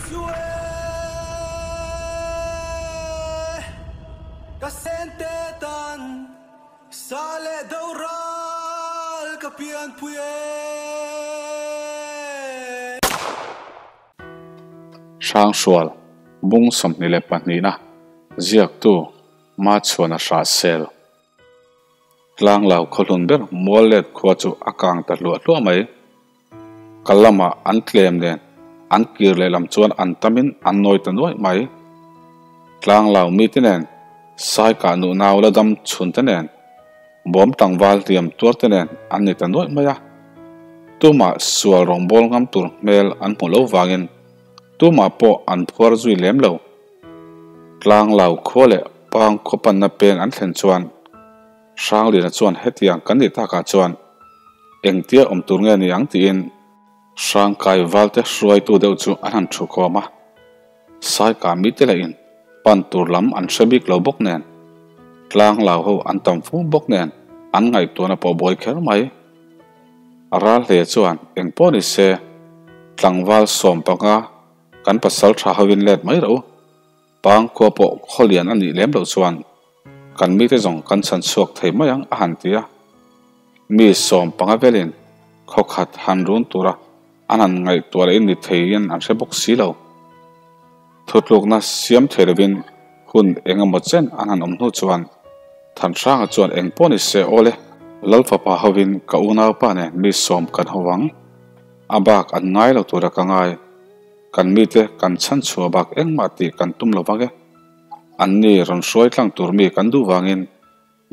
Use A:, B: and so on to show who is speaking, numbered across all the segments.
A: chu e ka sente tan sa leh do ral ka pianpui e.
B: Hrangsual, Bung 22-na, Ziaktu, Machhuana Hrahsel. Tlanglau khawhlun ber Muallet khua chu a kang ta hluah hluah mai. Kal lamah an tlem nen an kir lehlam chuan an tamin an nawi ta nuaih mai. Tlanglau mite nen, Saikah nuh nau la dam chhun te nen, bawm tlangval hliam tuar te nen an ni ta nuaih mai a. Tumah sual rawngbâwl ngam tur hmel an hmuh lo vangin tumah pawh an phuar zui lem lo. Tlanglau khua leh Pang khaw panna peng an thlen chuan Hrangliana chuan hetiang kan nih takah chuan engtia awm tur nge ni ang tiin Hrangkai valte hruaitu deuh chu an han thu khawm a. Saika mite lahin pan tur lam an hre bik lo bawk nen Tlanglau ho an tam fu bawk nen an ngaihtuahna pawh buai kher mai. Ral hle chuan engpawh ni se tlangval 15 kan pasal tha hovin let mai rawh u. Pang khua pawh khawlian a nih lem loh chuan kan mite zawng kan chhan chhuak thei mai ang a han ti a. Mi 15 velin khaw khat han run tura an han ngaihtuah leh in ni theiin an hre bawk si lo. Thutlukna siam thei lovin hun eng emaw chen an han awm hnu chuan Thanhranga chuan eng pawh ni se aw le, Lalfapa hovin ka unaupa nen mi sawm kan ho ang. A bak an ngai lo tura ka ngai. Kan mite kan chhan chhuah bak engmah tih kan tum lo vang e. Anni rawn hruai tlang tur mi kan duh vangin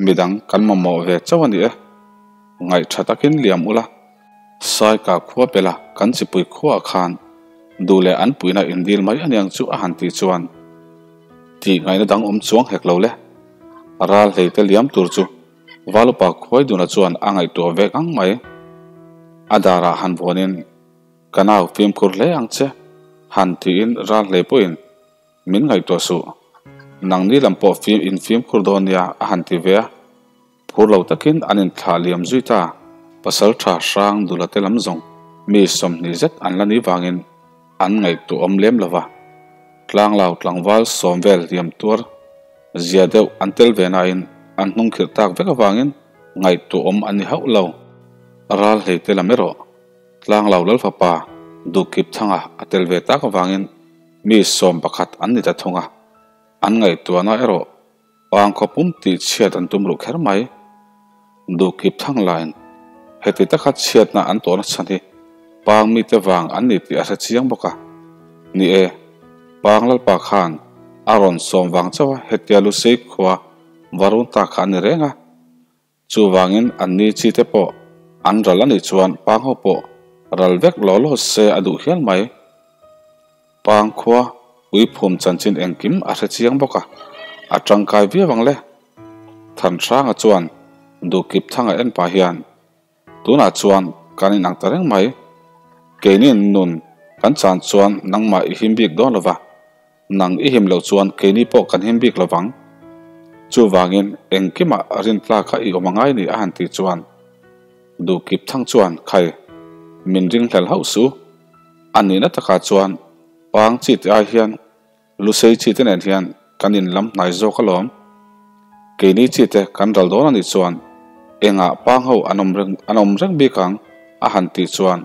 B: midang kan mamawh ve chauh a ni e. Ngaih tha takin liam ula, Saika khua pela kan chipui khuaah khan duh leh an puihna indil mai aniang chu a han tih chuan tih ngaihna dang awm chuang hek lo le. Ral hleite liam tur chu Valupa Khuaiduna chuan a ngaihtuah vek ang mai. A darah han vuanin Ka nau fimkhur hle ang che, han tiin ral hlei pawhin min ngaihtuah suh. Nangni lam pawh fim in fimkhur dawn nia a han ti ve a. Phur lo takin an inthlah liam zui ta. Pasal tha hrang dula te lam zawng mi 20 zet an la ni vangin an ngaihtuah awm lem lo va. Tlanglau tlangval 10 vel hliam tuar zia deuh an tel ve nain an hnung khirh tak vek avangin ngaihtuah awm an ni hauh lo. Ral hlei te lam erawh. Tlanglau Lalfapa Duhkip Thanga a tel ve tak avangin mi 11 an ni ta thung a, an ngaihtuahna erawh Pang khaw pum tih chhiat an tum ruh kher mai. Duhkip Thang lain heti taka chhiatna an tawhna chhan hi Pang mite vang an ni tih a hre chiang bawk a. Ni e, Pang Lalpa khan a rawn sawm vang chauh a hetia Lusei khua va run ta kha a ni reng a. Chuvangin an ni chi te pawh an ral a nih chuan Pang ho pawh ral vek law law se a duh hial mai. Pang khua uiphum chanchin engkim a hre chiang bawk a, a tangkai viau ang le. Thanhranga chuan Duhkip Thanga en pah hian tunah chuan kan inang ta reng mai. Keinin nun kan chan chuan nangmah i him bik dawn lova. Nang i him loh chuan keini pawh kan him bik lovang. Chuvangin engkimah rin tlak kha i awm angai ni a han tih chuan Duhkip Thang chuan khai min ring hlel hauh su. A nihna takah chuan Pang chi te ai hian Lusei chi te nen hian kan inlam hnai zawk alawm. Keini chi te kan ral dawn a nih chuan engah Pang ho an awm reng an awm reng bik ang a han tih chuan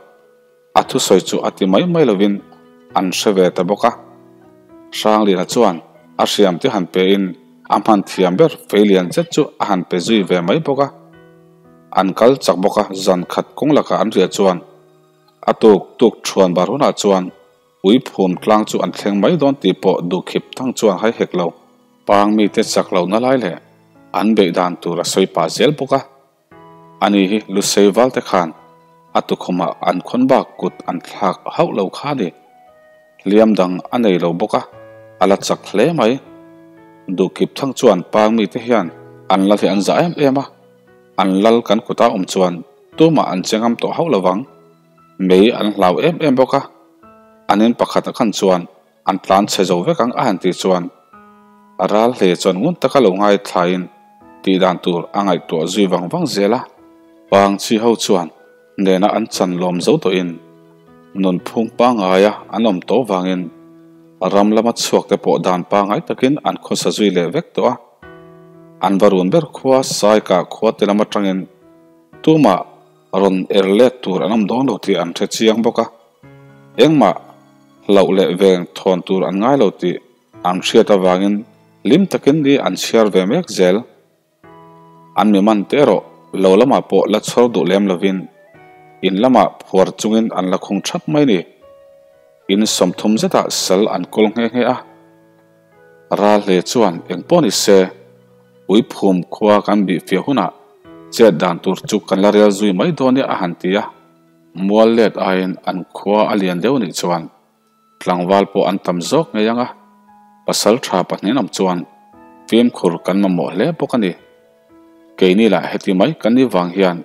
B: a thusawi chu a ti mai mai lovin an hre ve ta bawk a. Hrangliana chuan a hriam te han pe in a hman thiam ber feilian zet chu a han pe zui ve mai bawk a. An kal chak bawk a zan khat kawng lakah an riah chuan a tuk tuk thuan bar hunah chuan uiphum tlang chu an thleng mai dawn tih pawh Duhkhip Thang chuan hai hek lo. Pang mite chak lohna lai leh an beih dan tur a sawi pah zel bawk a. Ani hi Lusei valte khan a tukhumah an khawn bak kut an thlak hauh lo kha ni. Hliam dang a nei lo bawk a, a la chak hle mai. Duhkip Thang chuan Pang mite hian an lal hi an zah em em a, an lal kan kuta awm chuan tumah an che ngam tawh hauh lovang. Mei an hlau em em bawk a, an in pakhat a khan chuan an tlan chhe zo vek ang a han tih chuan ral hle chuan ngun taka lo ngai thlaiin tih dan tur a ngaihtuah zui vang vang zel a. Pang chi ho chuan nena an chan lawm zo tawhin nun phung pangaia an awm tawh vangin Ram lama chhuak te pawh dan pangngai takin an khawsa zui leh vek tawh a. An va run ber khua Saika khua te lam atangin tumah rawn er let tur an awm dawn lo tih an hre chiang bawk a. Engmah hlauh leh veng thawn tur an ngai lo tih an hriat avangin hlim takin ni an chhiar ve mek zel. An mi man te erawh lo lamah pawh la chhawr duh lem lovin in lamah phuar chungin an la khung thap mai ni. In 30 zetah sal an kawl nghe nghe a. Ral hle chuan eng pawh ni se, Uiphum khua kan bih fiah hunah chet dan tur chu kan la rel zui mai dawn nia a han ti a. Mual let aiin an khua a lian deuh nih chuan Tlangval pawh an tam zawk ngei ang a, pasal tha pahnihin awm chuan fimkhur kan mamawh hle bawk a ni. Keini lah heti mai kan ni vang hian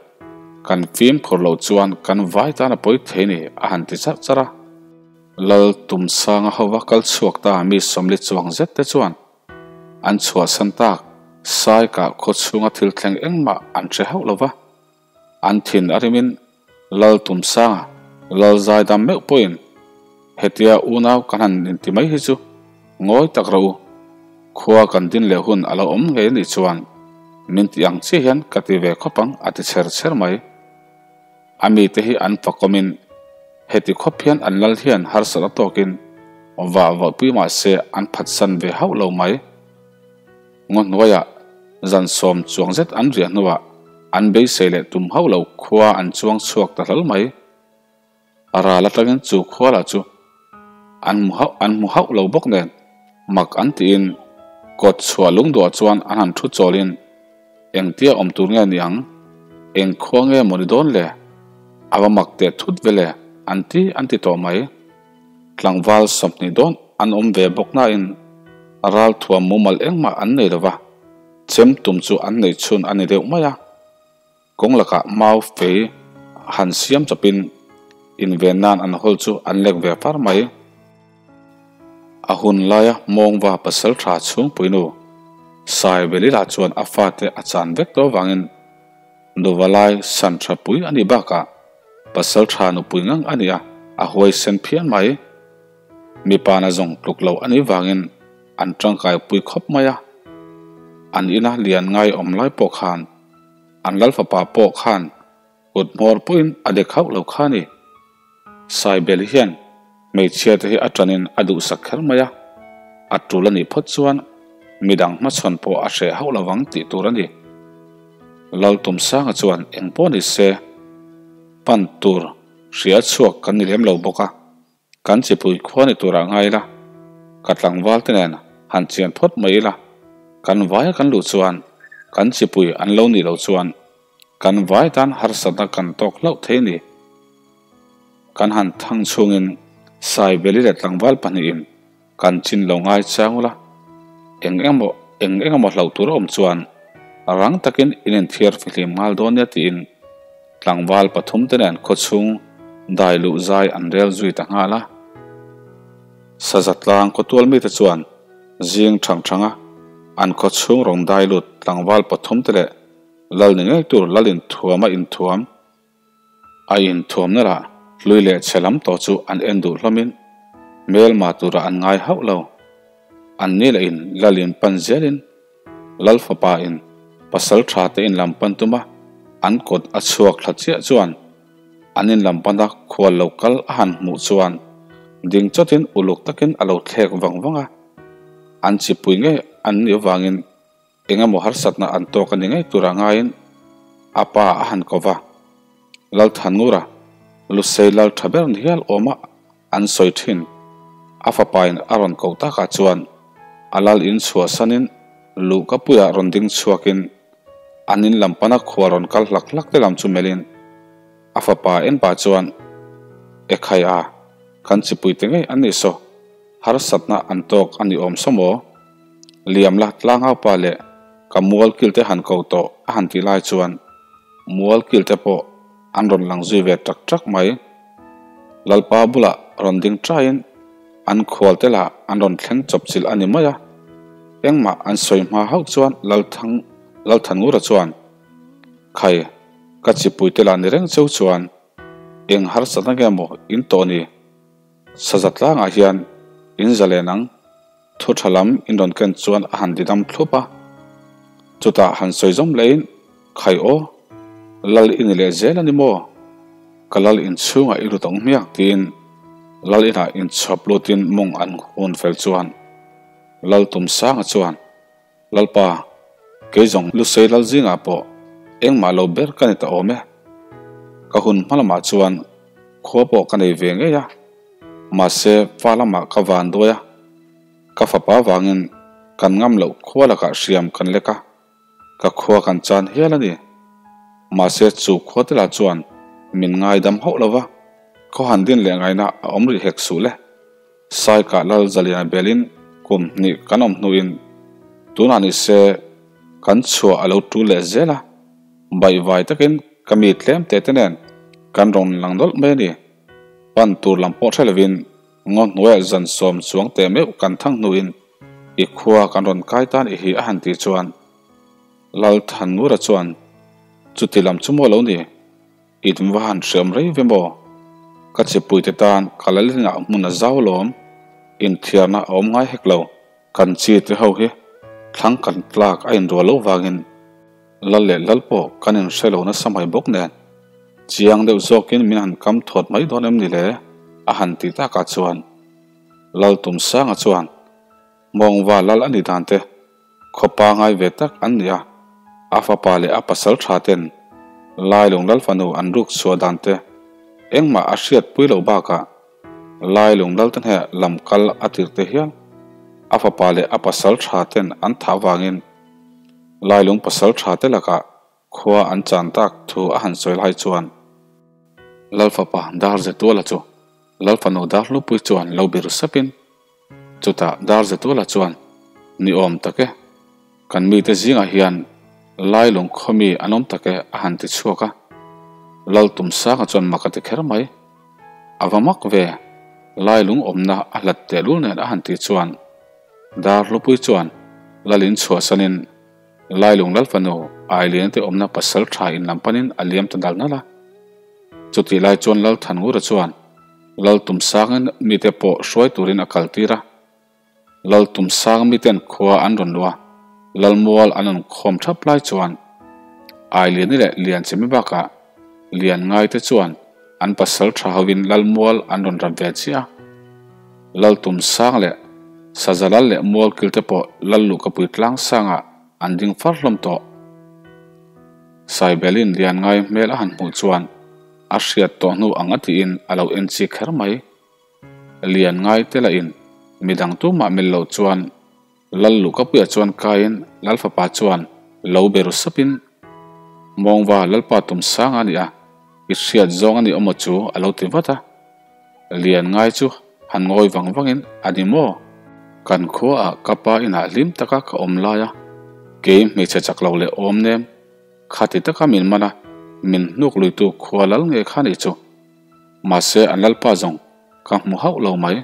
B: kan fimkhur loh chuan kan vai tan a pawi thei ni a han ti charh charh a. Lal Tumsanga hova kal chhuak ta mi 40 chuang zet te chuan an chhuahsan tak Saikah khaw chhunga thil thleng engmah an hre hauh lo va. An thin a rimin Lal Tumsanga, Lal Zaidam meuh pawhin hetia unau kan han inti mai hi chu ngawi tak rawh u, khua kan din leh hun a lo awm ngei anih chuan min ti ang chiah hian ka ti ve khawp ang a ti chher chher mai. A mite hi an fakawmin heti khawp hian an lal hian harsat a tawkin vah vahpui mah se an phatsan ve hauh lo mai. Ngaw hnuaiah zan 10 chuang zet an riah hnuah an beisei leh tum hauh lo khua an chuang chhuak ta hlal mai. A ral atangin chu khua lah chu an hmu hauh an hmu hauh lo bawk nen mak an tiin kawt chhuah lung duah chuan an han thu chawlin engtia awm tur nge ni ang, eng khua nge maw ni dawn le, a va mak teh thut ve le an ti an ti tawh mai. Tlangval 20 dawn an awm ve bawk nain ral thuam mumal engmah an nei lova, chem tum chu an nei chhun a ni deuh mai a. Kawng lakah mau fei han siam chawpin inven nan an hawl chu an lek ve far mai. A hun laia mawngva pasal tha chhungpuinu Sai Velila chuan a fate a chan vek tawh avangin Nuvalai san tha pui a nih bakah pasal tha nupui ngang a ni a, a huaisen phian mai. Mipa na zawng tluk lo a nih vangin an tangkai pui khawp mai a. An ina lian ngai awm lai pawh khan an lal fapa pawh khan kut hmawr pawhin a dek hauh lo kha a ni. Saibel hian hmeichhia te hi a tanin a duhsak kher mai a, a tul a nih phawt chuan midang hmachhawn pawh a hreh hauh lovang tih tur a ni. Lal Tumsanga chuan eng pawh ni se pan tur hria chhuak kan ni lem lo bawk a, kan chipui khua ni turah ngai ila, ka tlangval te nen han chian phawt mai ila, kan vaia kan luh chuan kan chipui an lo nih loh chuan kan vai tan harsatna kan tawk hlauh thei a ni. Kan han thang chhungin Saibeli leh tlangval pahnihin kan chin lo ngai chang ula, eng emaw eng eng emaw hlauh tur a awm chuan rang takin in inthiar fihlim nghal dawn nia tiin tlangval pathum te nen khawchhung dai luh zai an rel zui ta nghal a. Saza tlang khawtual mite chuan zing thang thanga an khawchhung rawn dai lut tlangval pathum te leh lal ni ngei tur lal inthuam a inthuam A inthuamna lah hlui leh chhe lam tawh chu an en duh hlawmin hmelma turah an ngai hauh lo. An ni leh in lal in pan zelin lal fapa in pasal tha te in lam pan tuma an kawt a chhuak thla chiah chuan an in lam pana khual lo kal a han hmuh chuan ding chawtin uluk takin a lo thlek vang vang a. An chipui ngei an nih avangin Engemaw harsatna an tawk a ni ngei tura ngaiin a pa a han ko va. Lalthanura, Lusei lal tha ber ni hial awma an sawi thin. A fapain a rawn ko takah chuan a lal in chhuahsanin luhkapuiah rawn ding chhuakin an in lam pana khua rawn kal hlak hlak te lam chu melhin a fapa en pah chuan, Ekhai a, kan chipuite ngei an nih saw, harsatna an tawk a ni awm saw maw? Liam la tlangau pa leh ka mual kil te han ko tawh a han tih lai chuan mual kil te pawh an rawn lang zui ve tak tak mai. Lalpa bulah rawn ding taiin an khual te lah an rawn thleng chawp chilh a ni mai a. Engmah an sawi hma hauh chuan Lalthang Lalthanngura chuan, Khai, ka chipui te lah ni reng cheu chuan eng harsatna nge maw in tawh ni? Saza tlangah hian In zalen ang. Thu tha lam in rawn ken chuan a han didam thlup a. Chutah han sawi zawm lehin, Khai aw, lal i ni leh zel a ni maw? Ka lal inchhungah i lut ang hmiak tiin lal inah inchhawp lutin mawng an hun fel chuan Lal Tumsanga chuan, Lalpa, kei zawng Lusei lal zingah pawh engmah lo ber ka ni ta awm e. Ka hun hma lamah chuan khua pawh ka nei ve ngei a, mahse fa lamah ka van duai a, ka fapa vangin kan ngam loh khua lakah hriam kan lek a, ka khua kan chan hial a ni. Mahse chu khua te lah chuan min ngaidam hauh lo va, khaw han din leh ngaihna a awm rih hek suh le. Saikah Lal Zaliana belin kum hnih kan awm hnuin tunah ni se kan chhuah a lo tul leh zel a, baihvai takin ka mi tlem teh te nen kan rawn lang nawlh mai a ni. Pan tur lam pawh hre lovin ngaw hnuaiah zan sawm chuang teh meuh kan thang hnuin i khua kan rawn kai tan i hi a han tih chuan Lal Thanngura chuan chuti lam chu maw lo ni? I tum va han hriam rei ve maw? Ka chipuite tan ka la lingah hmun a zau lawm, inthiarna a awm ngai hek lo. Kan chi te ho hi thlang kan tlak a inrual loh vangin lal leh lal pawh kan inhre lo nasa mai bawk nen chiang deuh zawkin min han kam thawt mai dawn em ni le? a han ti takah chuan Lal Tumsanga chuan Mawngva lal a ni dan te Khaw pangai ve tak an ni a, a fapa leh a pasal tha ten Lailung Lalfanu an ruk chhuah dan te engmah a hriat pui loh bakah Lailung Lalte hne lam kal a tirh te hial a fapa leh a pasal tha ten an thah vangin Lailung pasal tha te lakah Khua an chan tak thu a han sawi lai chuan Lalfapa Darzetuala chu Lalfanu Darhlupui chuan lo bir sapin chutah Darzetuala chuan ni awm tak e, kan mite zingah hian Lailung khaw mi an awm tak e a han ti chhuak a. Laltumsanga chuan mak a ti kher mai. A va mak ve, Lailung awmna a hlat tehlul nen a han tih chuan Darhlupui chuan Lalin chhuahsanin Lailung Lalfanu Ailian te awmna pasal tha in lam panin a liam ta nal nal a. Chutih lai chuan Lal Thanngura chuan Lal Tumsangin mite pawh hruai turin a kal tir a. Lal Tumsang miten khua an rawn luh a, Lalmual an rawn khawm thap lai chuan Ailiani leh Lianchemi bakah Lianngaite chuan an pasal tha hovin Lalmual an rawn rap ve chiah a. Lal Tumsang leh Sazalal leh Mualkil te pawh Lal Luhkapui tlangsangah an ding far hlawm tawh. Saibelin Lianngai hmel a han hmuh chuan a hriat tawh hnu ang a tiin a lo en chik kher mai. Lianngai te lahin midang tumah mil loh chuan Lal Luhkapuia chuan kaiin Lal fapa chuan lo be ru sapin, Mawngva Lalpa Tumsanga a ni a, i hriat zawng a ni awmaw chu a lo ti vat a. Lian ngai chu han ngawi vang vangin a ni maw? Kan khuaah ka pa inah hlim taka ka awm lai a, kei hmeichhe chak lo leh awm nem, khati taka min man a, min hnuk luitu khua lal nge kha nih chu. Mahse an Lalpa zawng ka hmu hauh lo mai.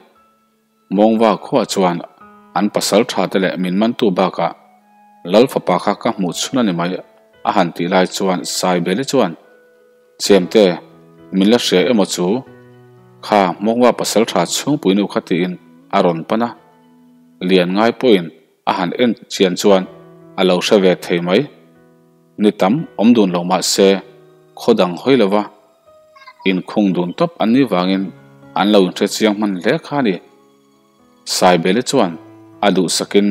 B: Mawngva khuah chuan an pasal tha te leh min mantu bakah Lal fapa kha ka hmuh chhun a ni mai a han tih lai chuan Saibeli chuan, Chemte, min la hria emaw chu? Kha Mawngva pasal tha chhungpuinu kha tiin a rawn pan a. Lian ngai pawhin a han en chian chuan a lo hre ve thei mai. Ni tam awm dun lo mah se khaw dang hawi lova Inkhung dun tawp an nih vangin an lo inhre chiang hman hle kha a ni. Saibele chuan a duhsakin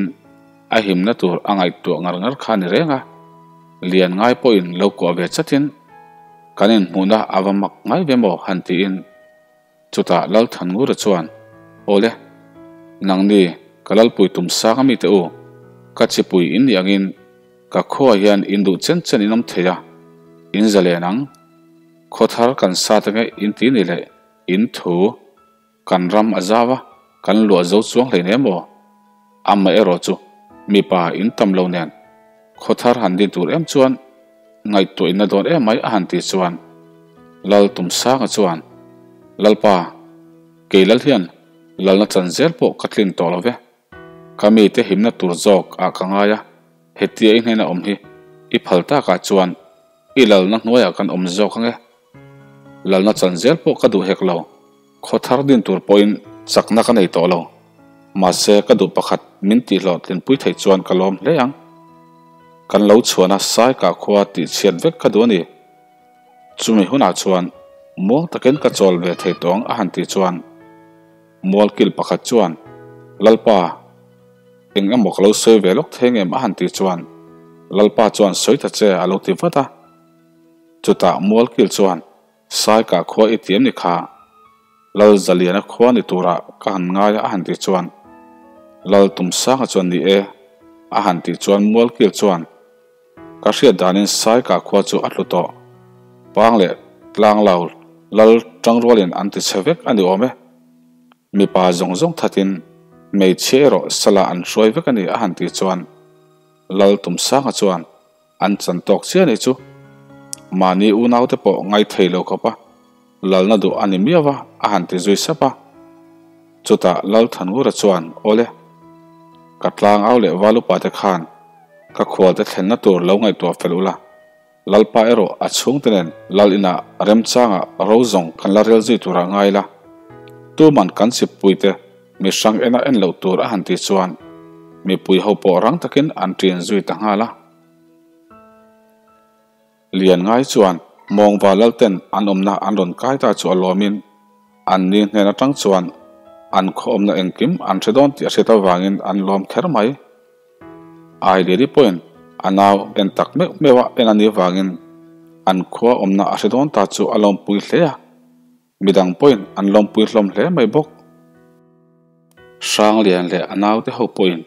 B: a himna tur a ngaihtuah ngar ngar kha a ni reng a, lian ngai pawhin lo kuah ve chatin kan inhmuhna a va mak ngai ve maw han tiin chutah Lalthanngura chuan Awle, nangni ka Lalpui tum sang a mite u, ka chipui in nih angin Ka khuaah hian in duh chen chen in awm thei a, in zalen ang. Khaw thar kan sa te nge in ti ni leh in thu kan ram a zau a, kan luah zo chuang hlei nem aw. Amaherawh chu mipa in tam lo nen khaw thar han din tur em chuan ngaihtuah in na dawn em mai a han ti chuan Lal Tumsanga chuan Lalpa, kei lal hian lalna chan zel pawh ka tlin tawh lo ve. Ka mite himna tur zawk ah ka ngai a, hetia i hnena awm hi i phal takah chuan i lalna hnuaiah kan awm zawk ang e. Lalna chan zel pawh ka duh hek lo, khaw thar din tur pawhin chakna ka nei tawh lo. Mahse, ka duh pakhat min tihhlawhtlinpui theih chuan ka lawm hle ang. Kan lo chhuahna Saika khua tihchhiat vek ka duh a ni. Chumi hunah chuan muang takin ka chawl ve thei tawh ang a han tih chuan Mualkil pakhat chuan, Lalpa, eng emaw ka lo sawi ve lawk thei ngem a han tih chuan Lalpa chuan sawi ta che a lo ti vat a. Chutah Mualkil chuan, Saika khua i ti em ni kha? Lal Zaliana khua ni turah ka han ngai a a han tih chuan Lal Tumsanga chuan ni e a han tih chuan Mualkil chuan, Ka hriat danin Saika khua chu a tlu tawh. Pang leh Tlanglau lal tangrualin an ti chhe vek a ni awm e. Mipa zawng zawng thatin hmeichhia erawh sala an hruai vek a ni a han tih chuan Lal Tumsanga chuan an chan tawk chiah a nih chu. Mahni unaute pawh ngaithei lo khawp a, lalna duh a ni miau a a han ti zui sap a. Chutah Lal Thanngura chuan, Awle, ka tlangau leh valupa te khan ka khualte thlenna tur lo ngaihtuah fel ula, Lalpa erawh a chhungte nen Lal inah remchanga ro zawng kan la rel zui turah ngai la, tuman kan chippuite mi hrang ena en loh tur a han tih chuan mipui ho pawh rang takin an ṭin zui ta nghal a. Lian ngai chuan mawngva lalten an awmna an rawn kai ta chu a lawmin an ni hnen atang chuan an khaw awmna engkim an hre dawn tih a hriat avangin an lawm kher mai. Aileli pawhin a nau en tak meuh meuh a en a nih avangin an khua awmna a hre dawn ta chu a lawmpui hle a. Midang pawhin an lawmpui hlawm hle mai bawk. Hranglian leh a naute ho pawhin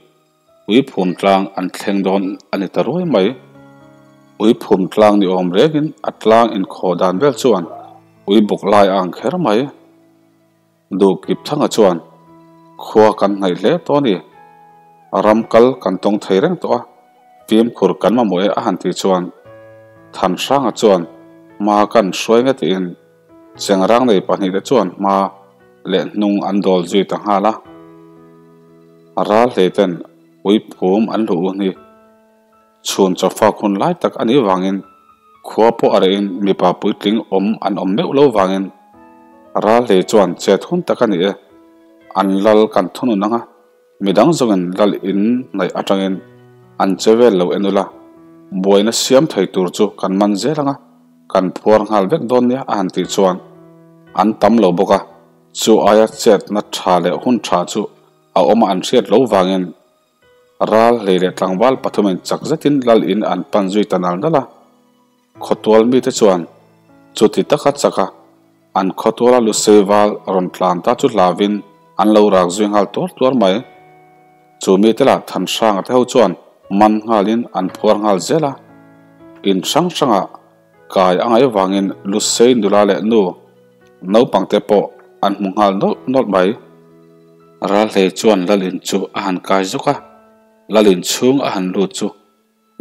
B: ui phum tlang an thleng dawn a ni ta ruai mai. Ui phum tlang ni awm rengin a tlang inkhaw dan vel chuan ui buk lai a ang kher mai. Duh kip thanga chuan khua kan hnaih hle tawh a ni. Ram kal kan tawng thei reng tawh a, fimkhur kan mamawh e a han tih chuan Thanhranga chuan hma kan hruai nge tiin Chengrang nei pahnihte chuan hma leh hnung an dawl zui ta nghal a. Ral hleiten ui phum an luh u ni. Chhun chawfak hun lai tak a nih vangin khua pawh a rehin mipa puitling awm an awm meuh lo vangin ral hlei chuan chet hun tak a ni e. An lal kan thunun ang a, midang zawngin lal in hnaih atangin an che vel lo en ula, buaina siam thei tur chu kan man zel ang a. Kan phuar nghal vek dawn nia a han tih chuan an tam lo bawk a, chu aia chetna tha leh hun tha chu a awm a an hriat lo vangin ral hlei leh tlangval pathumin chak zetin lal in an pan zui ta nal nal a. Khawtual mite chuan chuti taka chak a an khawtuala lusei val rawn tlan ta chu hlavin an lo rak zui nghal tuar tuar mai. Chu mite lah Thanhranga te ho chuan man nghalin an phuar nghal zel a. In hrang hrangah kai a ngaih vangin Lusei nula leh nu naupang te pawh an hmu nghal nawlh nawlh mai. Ralhlei chuan Lalin chu a han kai zuk a, Lalin chhung a han lut chu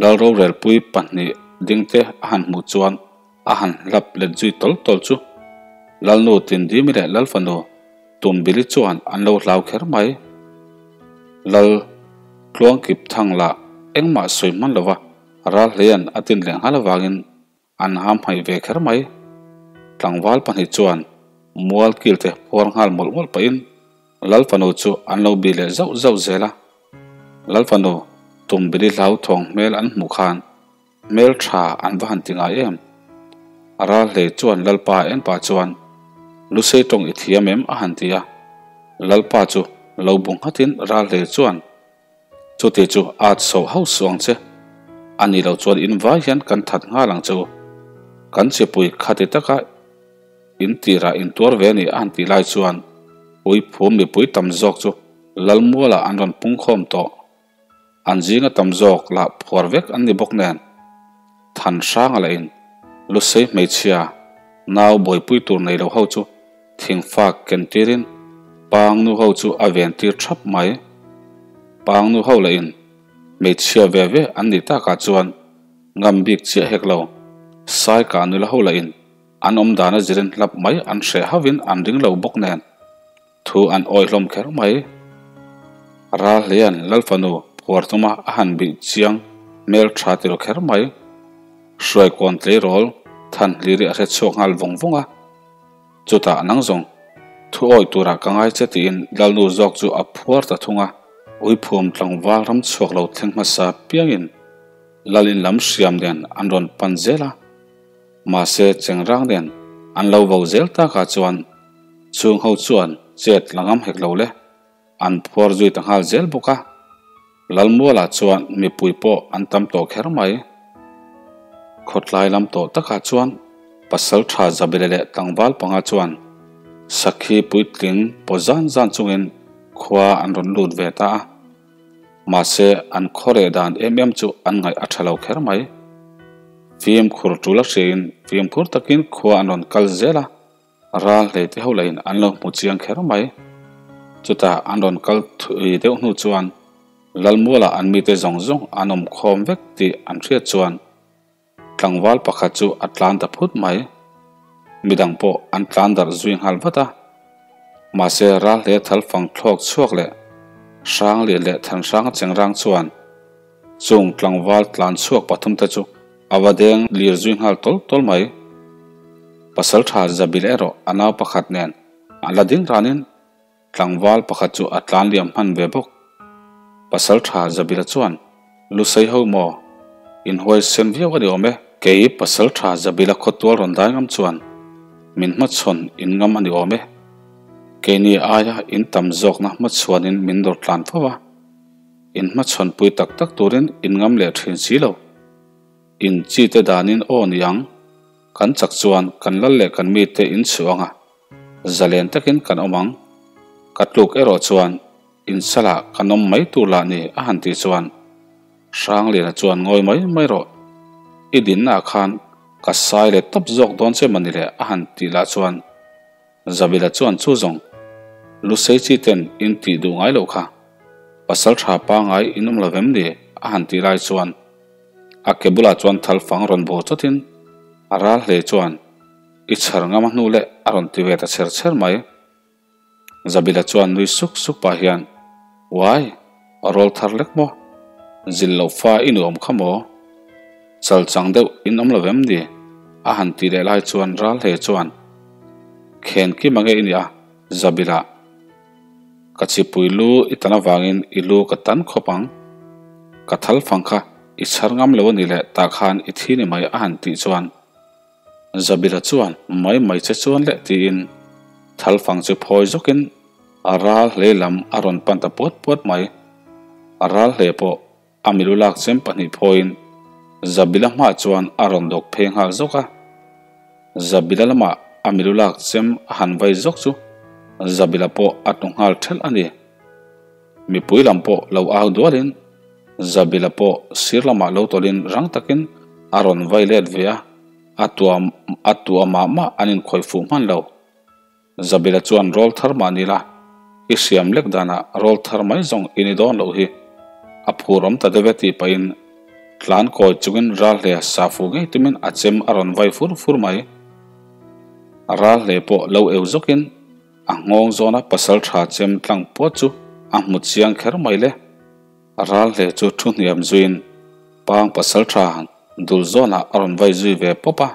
B: Lal rorelpui pahnih dingte a han hmuh chuan a han hlap let zui tawl tawl chu Lalnu Tindimi leh Lalfanu Tumbili chuan an lo hlau kher mai. Lal Tluangkip thang lah engmah sawi hman lova Ralhleia'n a tin leh nghal avangin An ham hmaih ve kher mai. Tlangval pahnih chuan mual kil te phuar nghal mawlh mawlh pahin Lal fanu chu an lo bih leh zauh zauh zel a. Lal fanu Tumbili hlau thawng hmel an hmuh khan hmel tha an va han ti ngai em. A ral hlei chuan Lalpa en pah chuan Lusei tawng i thiam em a han ti a. Lalpa chu lo bu nghatin ral hlei chuan Chuti chu at so hauh suh ang che. A nih loh chuan in vai hian kan that nghal ang che u. Kan chipui khati taka in tirah in tuar ve a ni a han tih lai chuan ui phum mipui tam zawk chu Lalmualah an rawn pungkhawm tawh. An zinga tam zawk lah phuar vek an ni bawk nen than hranga lah in Lusei hmeichhia nau buaipui tur nei lo ho chu Thingfak ken tirin Pang nu ho chu a ven tir thap mai. Pang nu ho lah in hmeichhia ve ve an nih takah chuan ngam bik chiah hek lo. Saika nula ho lah in an awm dan a zirin hlap mai an hreh hauhin an ring lo bawk nen thu an awi hlawm kher mai. Ral hleian Lalfanu phuar tuma a han bih chiang hmel tha tilo kher mai. Hruaikawn tleirawl than hliri a hre chhuak nghal vawng vawng a. Chutah nang zawng, Thu awih turah ka ngai che tiin Lalnu zawk chu a phuar ta thung a. Uiphum tlangval ram chhuak lo thleng hmasa piangin Lal in lam hriam nen an rawn pan zel a. Mahse chengrang nen an lo vo zel takah chuan chhung ho chuan chet la ngam hek lo le. An phuar zui ta nghal zel bawk a. Lalmualah chuan mipui pawh an tam tawh kher mai. Khawtlai lam tawh takah chuan pasal tha Zabele leh tlangval panga chuan sakhi puitling paw zan zan chungin khua an rawn lut ve ta a. Mahse an khawreh dan em em chu an ngaih a tha lo kher mai. Fimkhur tul a hriain fimkhur takin khua an rawn kal zel a. Ral hlei te ho lahin an lo hmu chiang kher mai. Chutah an rawn kal thui deuh hnu chuan Lalmualah an mite zawng zawng an awm khawm vek tih an hriat chuan tlangval pakhat chu a tlan ta phut mai. Midang pawh an tlan darh zui nghal vat a. Mahse ral hle thal fang thlawk chhuak leh hrang lian leh than hrang chengrang chuan Chung tlangval tlan chhuak pathumte chu a va deng lir zui nghal tawl tawl mai. Pasaltha Zabil erawh a nau pakhat nen a la ding ranin tlangval pakhat chu a tlan liam hman ve bawk. Pasaltha Zabila chuan, Lusei ho maw? Inhuai sen viau a ni awm e. Kei Pasaltha Zabila khawtual rawn dai ngam chuan min hmachhawn in ngam a ni awm e. Keini aia in tam zawkna hmachhuanin min dawr tlan fo a. In hmachhawnpui tak tak turin in ngam leh thin si lo. In chi te danin aw ni ang. Kan chak chuan kan lal leh kan mite in chhuh ang a, zalen takin kan awm ang. Ka tluk erawh chuan in salah kan awm mai tur lah ni a han tih chuan Hrangliana chuan ngawi mai mai rawh. I dinnaah khan ka sai leh tawp zawk dawn che mawni le a han tih lah chuan Zabila chuan chu zawng Lusei chi ten in tih duh ngai loh kha pasal tha pangai in awm lo vem ni a han tih lai chuan a ke bulah chuan thal fang rawn bawr chawtin a ral hle chuan i chhar ngam a hnu leh a rawn ti ve ta chher chher mai. Zabila chuan nui suk suk pah hian Uai, a rawl thar lek maw? Zil loh fa i nuam kha maw? Chal chang deuh in awm lo vem ni? A han tih leh lai chuan ral hle chuan Khen kim ange i nia, Zabila. Ka chipui lu i tan avangin i lu ka tan khawp ang. Ka thal fang kha i chhar ngam lo a nih leh tah khan i thi ni mai a han tih chuan Zabila chuan mai mai che chuan leh tiin thal fang chu phawi zawkin a ral hle lam a rawn pan ta puat puat mai. A ral hle pawh a milu lak chem pahnih phawiin Zabila hmah chuan a rawn dawk phei nghal zawk a. Zabila lamah a milu lak chem a han vai zawk chu Zabila pawh a tlu nghal thelh a ni. Mipui lam pawh lo au dualin Zabila pawh sir lamah lo tawlhin rang takin a rawn vai let ve a, a tuam a tua mah mah an inkhawih fuh hman lo. Zabila chuan rawl thar mah ni la, i hriam lek danah rawl thar mai zawng i ni dawn loh hi. A phur awm ta deuh e tih pahin tlan kawi chungin ral hle sa fu ngei tumin a chem a rawn vai fur fur mai. Ral hle pawh lo eu zawkin a nghawng zawna pasal tha chem tlang puat chu a hmu chiang kher mai le. Ral hle chu thu hniam zuiin pang pasal tha dul zawnah a rawn vai zui ve pawp a.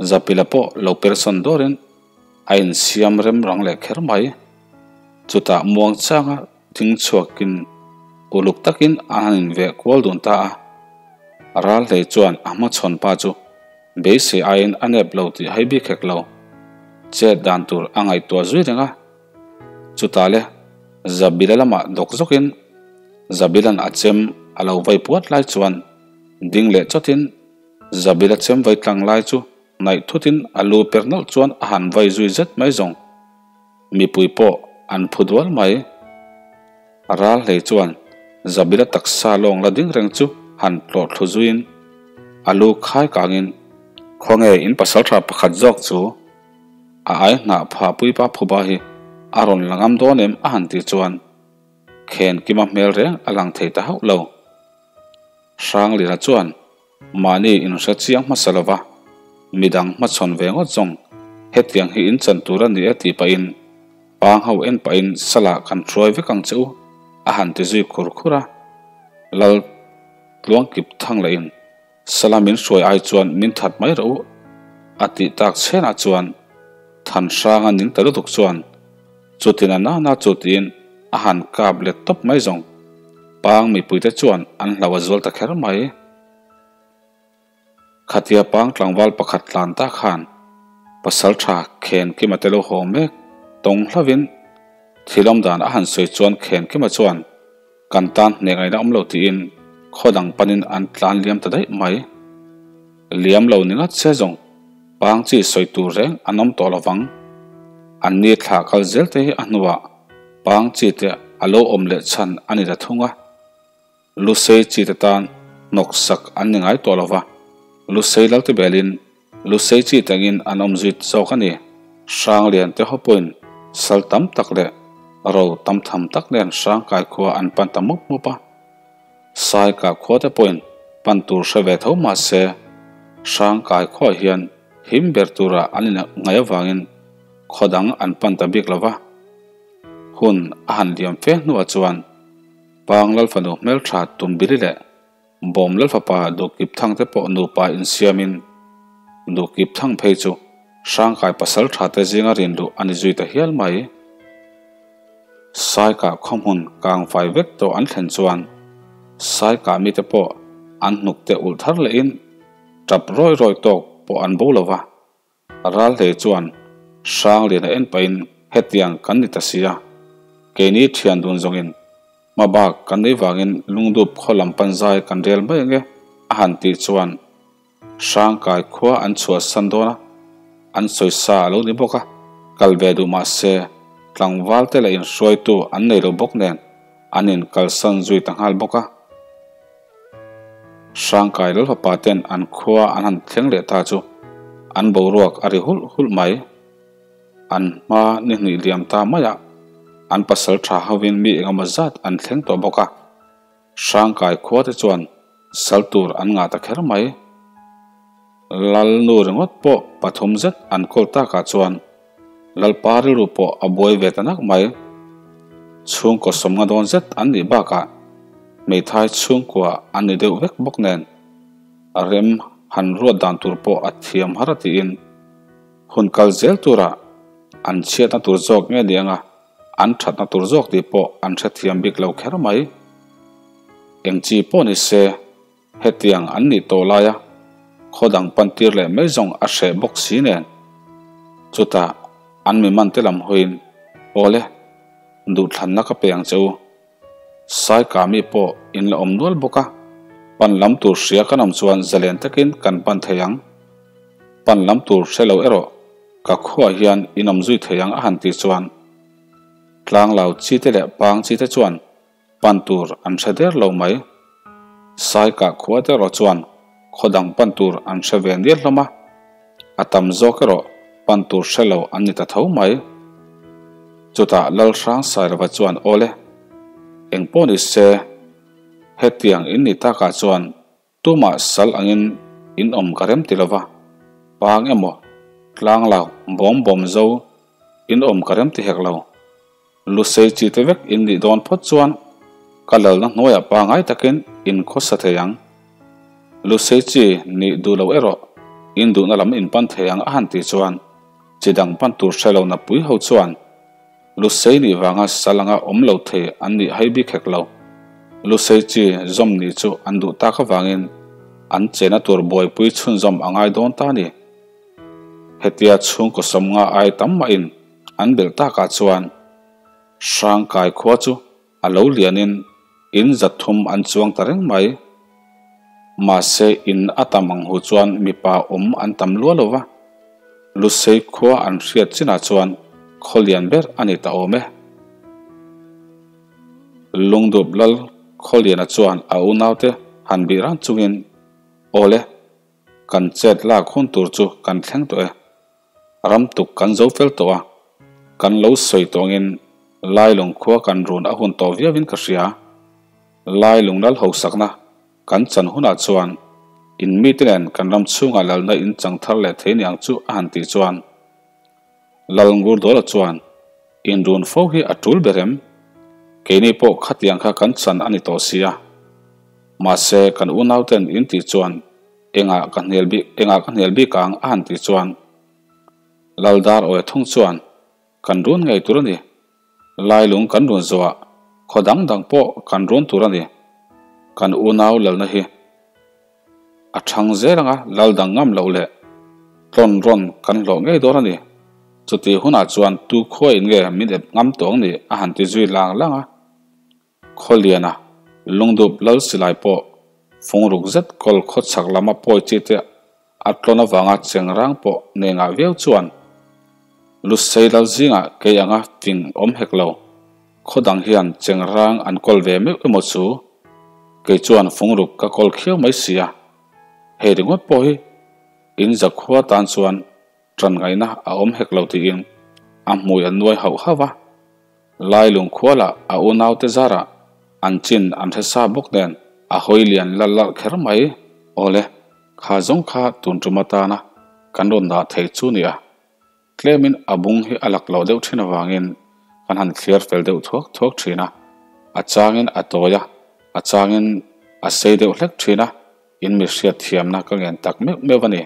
B: Zapila pawh lo persawn dawrin a insiam rem rang leh kher mai. Chutah muang changa ding chhuakin uluk takin a han inveh kual dun ta a. Ral hlei chuan a hmachhawn pa chu beisei aiin a nep lo tih hai bik hek lo. Chet dan tur a ngaihtuah zui reng a. Chutah le Zabila lamah dawk zawkin Zabila'n a chem a lo vai puat lai chuan ding leh chawtin Zabila chem vai tlang lai chu naih thutin a lu per nawlh chuan a han vai zui zet mai zawng. Mipui pawh an phu dual mai. Ral hlei chuan Zabila taksa lawng la ding reng chu han tlawh thlu zuiin a lu khai kangin, Khawnge in pasaltha pakhat zawk chu a ai hnah pha puipa phuba hi a rawn la ngam dawn em a han tih chuan khen kima hmel reng a lang thei ta hauh lo. Hranglina chuan mahni inhre chiang hmasa lova midang hmachhawn ve ngawt zawng hetiang hi in chan tur a ni e tih pahin pang ho en pahin salah kan hruai vek ang che u a han ti zui khur khur a. Lal Tluangkip thang lahin Sala min hruai ai chuan min that mai rawh u, a tih tak chhenah chuan Thanhranga ning ta lutuk chuan. Chutin a nana chu tiin a han kap let tawp mai zawng. Pang mipuite chuan an hlau a zual ta kher mai. Khatia pang tlangval pakhat tlan ta khan pasal tha Khen Kima te lo haw mek tawng hlavin thil awm dan a han sawi chuan Khen Kima chuan kan tan hneh ngaihna awm lo tiin khaw dang panin an tlan liam ta daih mai. Liam lo ni ngat se zawng pang chi sawi tur reng an awm tawh lovang. An ni thla kal zel te hi a hnuah pang chi te a lo awm leh chhan a ni ta thung a. Lusei chi te tan hnawksak an ni ngai tawh lo va, Lusei lal te belin Lusei chi tangin an awm zui zawk a ni. Hranglian te ho pawhin sal tam tak leh ro tam tham tak nen Hrangkai khua an pan ta mup mup a. Saika khua te pawhin pan tur hre ve tho mah se, Hrangkai khuaah hian him ber tura an inngaih avangin khaw dang an pan ta bik lo va. Hun a han liam fe hnuah chuan Pang Lalfanu hmeltha Tumbili leh Bawm Lalfapa Duhkip Thang te pawh nupa insiamin Duhkip Thang phei chu Hrangkai pasaltha te zinga rin luh a ni zui ta hial mai. Saikah khawhmun kangfai vek tawh an thlen chuan Saikah mite pawh an hnuk te ulh thar lehin tap rawi rawi tawk pawh an bo lo va. Ralhlei chuan Hrangliana en pahin hetiang kan ni ta si a, keini thian dun zawngin hma bak kan nei vangin lungdup khaw lam pan zai kan rel mai ange a han tih chuan Hrangkai khua an chhuahsan dawn a, an sawisa a lo ni bawk a, kal ve duh mah se tlangval te leh inhruaitu an nei lo bawk nen an inkalsan zui ta nghal bawk a. Hrangkai Lalfapa ten an khua an han thleng leh ta chu an boruak a ri hulh hulh mai. An hma ni hnih liam ta maiah an pasal tha hovin mi engemaw zat an thleng tawh bawk a. Hrangkai khua te chuan sal tur an ngah ta kher mai. Lalnu ringawt pawh pathum zet an kawl takah chuan Lalpa rilru pawh a buai ve ta nak mai. Chhungkaw sawmnga dawn zet an nih bakah hmeithai chhungkua an ni deuh vek bawk nen rem han ruat dan tur pawh a thiam har a tiin hun kal zel turah an chhiatna tur zawk nge ni anga an thatna tur zawk tih pawh an hrethiam bik lo kher mai. Eng chi pawh ni se. Hetiang an nih tawh laia khaw dang pantir leh mai zawng a hreh bawk si nen. Chutah an mi man te lam hawiin, Awle, duhthlanna ka pe ang che u. Saika mi pawh in la awm nual bawk a, pan lam tur hria kan awm chuan zalen takin kan pan thei ang. Pan lam tur hre lo erawh ka khuaah hian in awm zui thei ang a han tih chuan Tlanglau chi te leh Pang chi te chuan Pan tur an hre der lo mai. Saikah khua te erawh chuan khaw dang pan tur an hre ve nial hlawm a, a tam zawk erawh pan tur hre lo an ni ta tho mai. Chutah Lalhrang Sailova chuan Awle, eng pawh ni se, hetiang in ni takah chuan Tumah sal angin in awm ka rem ti lova, pang emaw, tlang lo, bawm bawm zo in awm ka rem ti hek lo. Lusei chi te vek in nih dawn phawt chuan ka lalna hnuaiah pangai takin in khawsa thei ang. Lusei chi nih duh lo erawh in duhna lam in pan thei ang a han tih chuan chi dang pan tur hre lo na pui ho chuan Lusei nih vanga sal anga awm lo thei an nih hai bik hek lo. Lusei chi zawm nih chu an duh tak avangin an chena tur buaipui chhunzawm a ngai dawn ta ni. Hetia chhungkaw sawmnga ai tam mahin an belh takah chuan Hrangkai khua chu A lo lianin in zathum an chuang ta reng mai. Mahse in a tam ang hu chuan mipa awm an tam lua lo va, Lusei khua an hriat chinah chuan khaw lian ber a ni ta awm e. Lungdup lal khaw liana chuan a unaute han bih ran chungin, Awle, kan chet lak hun tur chu kan thleng tawh e. Ram tuk kan zo fel tawh a, kan lo sawi tawngin Lailung khua kan run a hun tawh viauin ka hria. Lailung lal hosakna kan chan hunah chuan in mite nen kan ram chhungah lalna in chang thar leh thei niang chu a han tih chuan Lal Ngurdawla chuan in run fo hi a tul ber em? Keini pawh khatiang kha kan chan a ni tawh sia. Mahse kan unauten in tih chuan Engah ka hnial bik, engah ka hnial bik ang a han tih chuan Laldar awi thung chuan kan run ngei tur a ni. Lailung kan run zawhah khaw dang dang pawh kan run tur a ni. Kan unau lalna hi a thang zel anga lal dang ngam loh leh tlawn rawn kan hlawh ngei dawn a ni. Chutih hunah chuan tu khua in nge min ep ngam tawng ni a han ti zui lang lang a. Khawliana lungdup lal silai pawh fungruk zet kawl khaw chhak lama pawi chi te a tlawn avanga chengrang pawh nei ngah viau chuan Lusei lal zingah kei anga fing awm hek lo. Khaw dang hian chengrang an kawl ve meuh emaw chu kei chuan fungruk ka kawl khiau mai si a. Hei ringawt pawh hi in zakhua tan chuan Ṭan ngaihna a awm hek lo tiin a hmui a nuai hauh hauh a. Lailung khualah a unaute zarah an chin an hre sa bawk nen a hawi lian lal lalh kher mai. Awle, kha zawng kha tun tum atana kan rawn dah thei chu nia. Tlemin a bung hi a lak loh deuh ṭhin avangin kan han thliar fel deuh thuak thuak ṭhin a. A changin a tawi a, a changin a sei deuh hlek ṭhin a, in mi hriat thiamna ka ngen tak meuh meuh a ni.